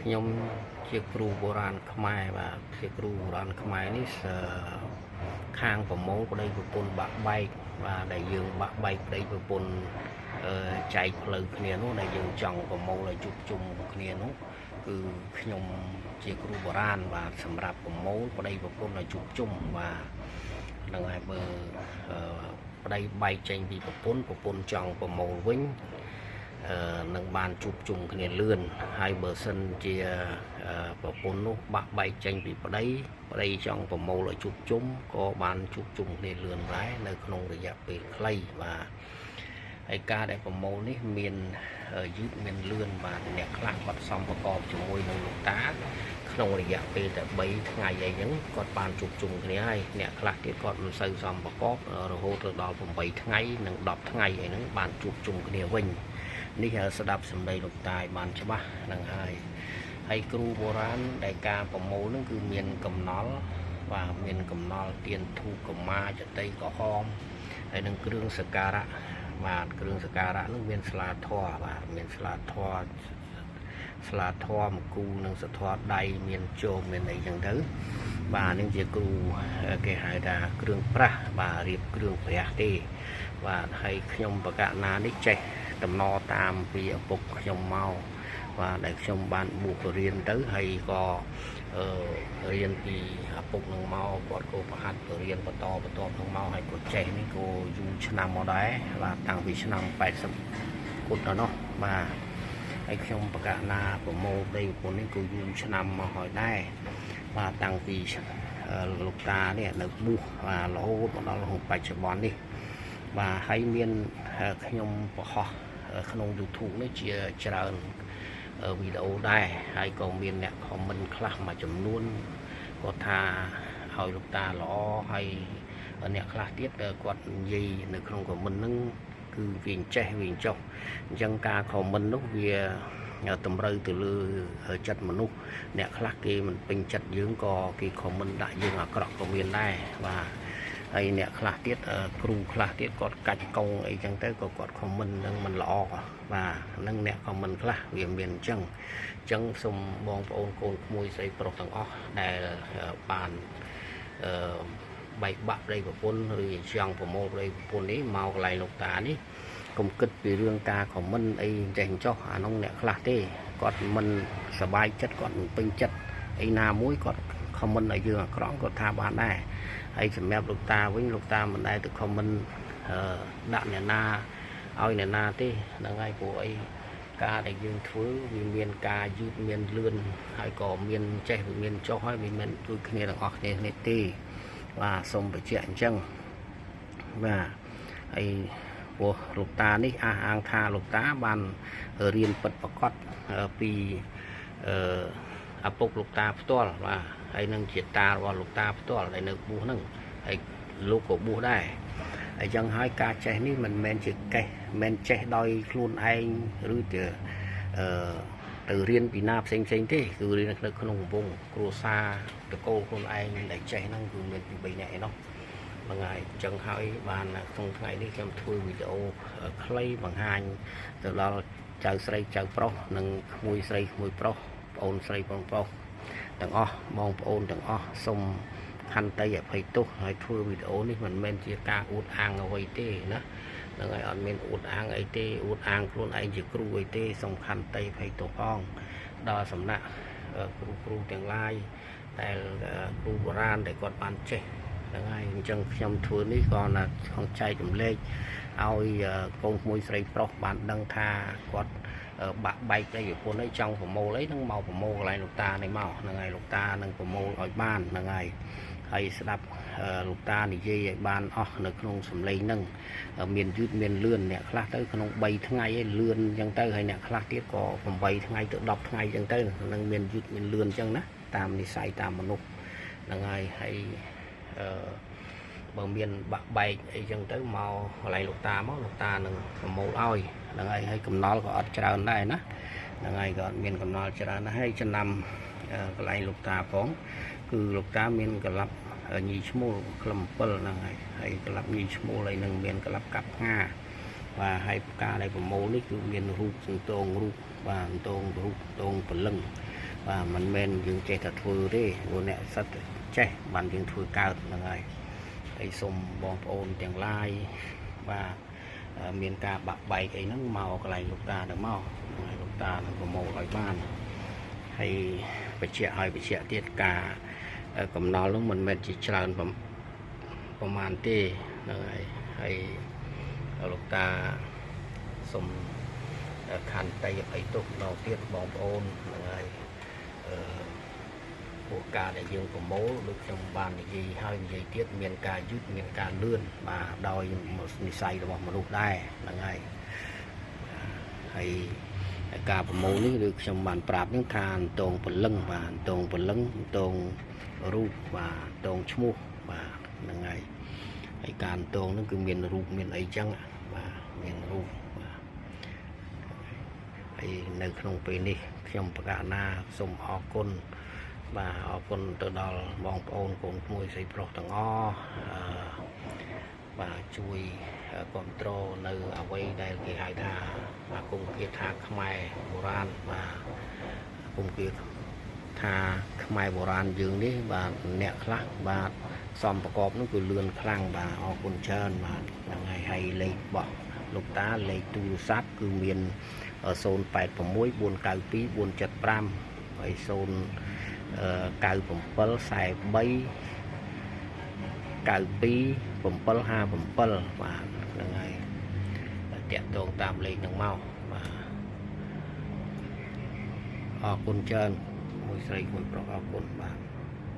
ខ្ញុំជាគ្រូបុរាណខ្មែរបាទជាគ្រូបុរាណខ្មែរនេះខាងប្រមូលប្តីប្រពន្ធបាក់បែកបាទដែលយើងបាក់បែកប្តីប្រពន្ធចែកផ្លូវគ្នានោះដែលយើងចង់ប្រមូលឲ្យជួបជុំគ្នានោះគឺខ្ញុំជាគ្រូបុរាណបាទសម្រាប់ប្រមូលប្តីប្រពន្ធឲ្យជួបជុំបាទនឹងហើយបើប្តីបែកចេញពីប្រពន្ធប្រពន្ធចង់ប្រមូលវិញនឹងបានជួបជុំគ្នាលឿនហើយបើសិនជាប្រពន្ធនោះបាក់បែកចេញពីប្តីប្តីចង់ប្រមូលឲ្យជួបជុំក៏បានជួបជុំគ្នាលឿនដែរនៅក្នុងរយៈពេលខ្លីបាទហើយការដែលប្រមូលនេះមានយឺតមានលឿនបាទអ្នកខ្លះគាត់សំប្រកបជាមួយនឹងលោកតាក្នុងរយៈពេលតែ3ថ្ងៃអីហ្នឹងគាត់បានជួបជុំគ្នាហើយអ្នកខ្លះទៀតគាត់មិនសូវសំប្រកបរហូតទៅដល់8ថ្ងៃនិង10ថ្ងៃអីហ្នឹងបានជួបជុំគ្នាវិញនេះស្ដាប់សម្ដីលោកតាឲ្យបានច្បាស់ហ្នឹងហើយហើយគ្រូបុរាណដែលការប្រមូលហ្នឹងគឺមានកំណល់បាទមានកំណល់ទៀនធូបកម្មាចតីក្រហមហើយនឹងគ្រឿងសក្ការៈបាទគ្រឿងសក្ការៈនោះមានស្លាធម៌បាទមានស្លាធម៌ស្លាធម៌មគូនិងសធម៌ដៃមានជោមមានអីចឹងទៅបាទនឹងជាគ្រូគេហៅថាគ្រឿងប្រាស់បាទរៀបគ្រឿងប្រាស់ទេបាទហើយខ្ញុំបកណានេះចេះតំណតាមពីឪពុកខ្ញុំមកបាទដែលខ្ញុំបានបួសរៀនទៅហើយក៏រៀនពីឪពុកនឹងមកគាត់ក៏ប្រហាត់រៀនបន្តបន្តនឹងមកហើយក៏ចេះនេះក៏យូរឆ្នាំមកដែរបាទតាំងពីឆ្នាំ80គុតដល់នោះបាទហើយខ្ញុំបកណាប្រមូលប្តីប្រពន្ធនេះក៏យូរឆ្នាំមកហើយដែរបាទតាំងពីលោកតានេះនៅបួសបាទរហូតមកដល់បច្ចុប្បន្ននេះបាទហើយមានខ្ញុំបង្ហោះក្នុង YouTube នេះជាច្រើនវីដេអូដែរហើយក៏មានអ្នក comment ខ្លះមួយចំនួនគាត់ថាឲ្យលោកតាល្អហើយអ្នកខ្លះទៀតគាត់និយាយនៅក្នុង comment ហ្នឹងគឺវាចេះវាចុះអញ្ចឹងការ comment នោះវាតម្រូវទៅលើចិត្តមនុស្សអ្នកខ្លះគេមិនពេញចិត្តយើងក៏គេ comment ដាក់យើងអាក្រក់ក៏មានដែរបាទហើយអ្នកខ្លះទៀតគ្រូខ្លះទៀតគាត់កាច់កងអីចឹងទៅក៏គាត់ comment នឹងមិនល្អបាទហ្នឹងអ្នក comment ខ្លះវាមានអញ្ចឹងអញ្ចឹងសូមបងប្អូនកូនក្មួយស្រីប្រុសទាំងអស់ដែលបានបែកបាក់ប្តីប្រពន្ធឬចង់ប្រមូលប្តីប្រពន្ធនេះមកកន្លែងលោកតានេះកុំគិតពីរឿងការ comment អីចេះចោះអានោះអ្នកខ្លះទេគាត់មិនសប្បាយចិត្តគាត់មិនពេញចិត្តអីណាមួយគាត់ comment ឲ្យយើងអាក្រក់គាត់ថាបានដែរហើយសម្រាប់លោកតាវិញលោកតាមិនដែលទៅ comment ដាក់អ្នកណាឲ្យអ្នកណាទេហ្នឹងហើយព្រោះអីការដែលយើងធ្វើវាមានការយឺតមានលឿនហើយក៏មានចេះវាមានចុះហើយវាមិនដូចគ្នាទាំងអស់គ្នានេះទេបាទសូមបញ្ជាក់អញ្ចឹងបាទហើយព្រោះលោកតានេះអះអាងថាលោកតាបានរៀនពិតប្រាកដពីឪពុកលោកតាផ្ទាល់បាទហើយនឹងជាតារបស់លោកតាផ្ទាល់ដែលនៅបួសហ្នឹងហើយលោកក៏បួសដែរអញ្ចឹងហើយការចេះនេះមិនមែនជាកេះមិនចេះដោយខ្លួនឯងឬទៅទៅរៀនពីណាផ្សេងផ្សេងទេគឺរៀននៅក្នុងវងគ្រួសារតកូលខ្លួនឯងដែលចេះហ្នឹងគឺមានពី3នាក់ឯណោះហ្នឹងហើយអញ្ចឹងហើយបានក្នុងថ្ងៃនេះខ្ញុំធ្វើវីដេអូខ្លីបង្ហាញទៅដល់ចៅស្រីចៅប្រុសនិងក្មួយស្រីក្មួយប្រុសប្អូនស្រីបងប្រុសទាំងអស់បងប្អូនទាំងអស់សូមខន្តីអភ័យទោសហើយធ្វើវីដេអូនេះមិនមែនជាការអួតអាងអ្វីទេណាហ្នឹងហើយអត់មានអួតអាងអីទេអួតអាងខ្លួនឯងជាគ្រូអីទេសូមខន្តីអភ័យទោសផងដល់សំណាក់គ្រូទាំងឡាយដែលគ្រូបុរាណដែលគាត់បានចេះហ្នឹងហើយអញ្ចឹងខ្ញុំធ្វើនេះក៏ណាក្នុងចែករំលែកឲ្យកូនក្មួយស្រីប្រុសបានដឹងថាគាត់បាក់បែកប្តីប្រពន្ធអីចង់ប្រមូលអីនឹងមកប្រមូលកន្លែងលោកតានេះមកហ្នឹងហើយលោកតានឹងប្រមូលឲ្យបានហ្នឹងហើយហើយស្ដាប់លោកតានិយាយឲ្យបានអស់នៅក្នុងសម្លេងហ្នឹងមានយឺតមានលឿនអ្នកខ្លះទៅក្នុង3ថ្ងៃឯងលឿនអញ្ចឹងទៅហើយអ្នកខ្លះទៀតក៏8ថ្ងៃទៅ10ថ្ងៃអញ្ចឹងទៅនឹងមានយឺតមានលឿនអញ្ចឹងណាតាមនិស័យតាមមនុស្សហ្នឹងហើយហើយបើមានបាក់បែកអីចឹងទៅមកកន្លែងលោកតាមកលោកតានឹងប្រមូលឲ្យហ្នឹងហើយហើយកំណល់ក៏អត់ច្រើនដែរណាហ្នឹងហើយក៏អត់មានកំណល់ច្រើនដែរហើយចំណាំកន្លែងលោកតាផងគឺលោកតាមានកលាប់ញីឈ្មោលក្លឹម7ហ្នឹងហើយហើយកលាប់ញីឈ្មោលហើយនឹងមានកលាប់កាប់ផ្ងាបាទហើយផ្កាដែលប្រមូលនេះគឺមានរូបសន្ទងរូបបាទសន្ទងរូបសន្ទងព្រលឹង បាទ មិនមែនយើងចេះតែធ្វើទេ ព្រោះអ្នកសិតចេះបានយើងធ្វើកើតហ្នឹងហើយ។ ហើយសូមបងប្អូនទាំងឡាយ បាទ មានការបាក់បែកអីហ្នឹង មកកន្លែងលោកតាទៅ មកលោកតានឹងប្រមូលឲ្យបាន។ ហើយបញ្ជាក់ឲ្យបញ្ជាក់ទៀត ការកំណល់នោះមិនមែនជាច្រើនប្រមាណទេហ្នឹងហើយ។ ហើយលោកតាសូមខន្តីអភ័យទោសម្ដងទៀតបងប្អូនហ្នឹងហើយ។ អឺពួកការដែលយើងប្រមូល ដូចខ្ញុំបាននិយាយហើយនិយាយទៀត មានការយឺត មានការលឿន បាទ ដោយនិស័យរបស់មនុស្សដែរហ្នឹងហើយ។ ហើយការប្រមូលនេះ ឬខ្ញុំបានប្រាប់នឹងថា អន្តងពលឹង បាទ អន្តងពលឹង អន្តងរូប បាទ អន្តងឈ្មោះ បាទ ហ្នឹងហើយ។ ហើយការអន្តងហ្នឹងគឺមានរូបមានអីចឹង បាទ មានរូប បាទ។ ហើយនៅក្នុងពេលនេះ ខ្ញុំប្រកាសណាសូមអរគុណ បាទ អរគុណទៅដល់បងប្អូនកូនក្មួយស្រីប្រុសទាំងអស់ បាទ ជួយគ្រប់គ្រងនៅអ្វីដែលគេហៅថាអាគមគាថាខ្មែរបុរាណ បាទ អាគមគាថាខ្មែរបុរាណយើងនេះ បាទ អ្នកខ្លះ បាទ សំប្រកបនោះគឺលឿនខ្លាំង បាទ អរគុណច្រើន បាទ ហ្នឹងហើយ។ ហើយលេខរបស់លោកតា លេខទូរស័ព្ទគឺមាន 086 492 475 ហើយ 0 97 43 92 757 បាទ ហ្នឹងហើយ តាក់ទងតាមលេខហ្នឹងមក បាទ អរគុណច្រើន មួយស្រីមួយប្រុស អរគុណ បាទ។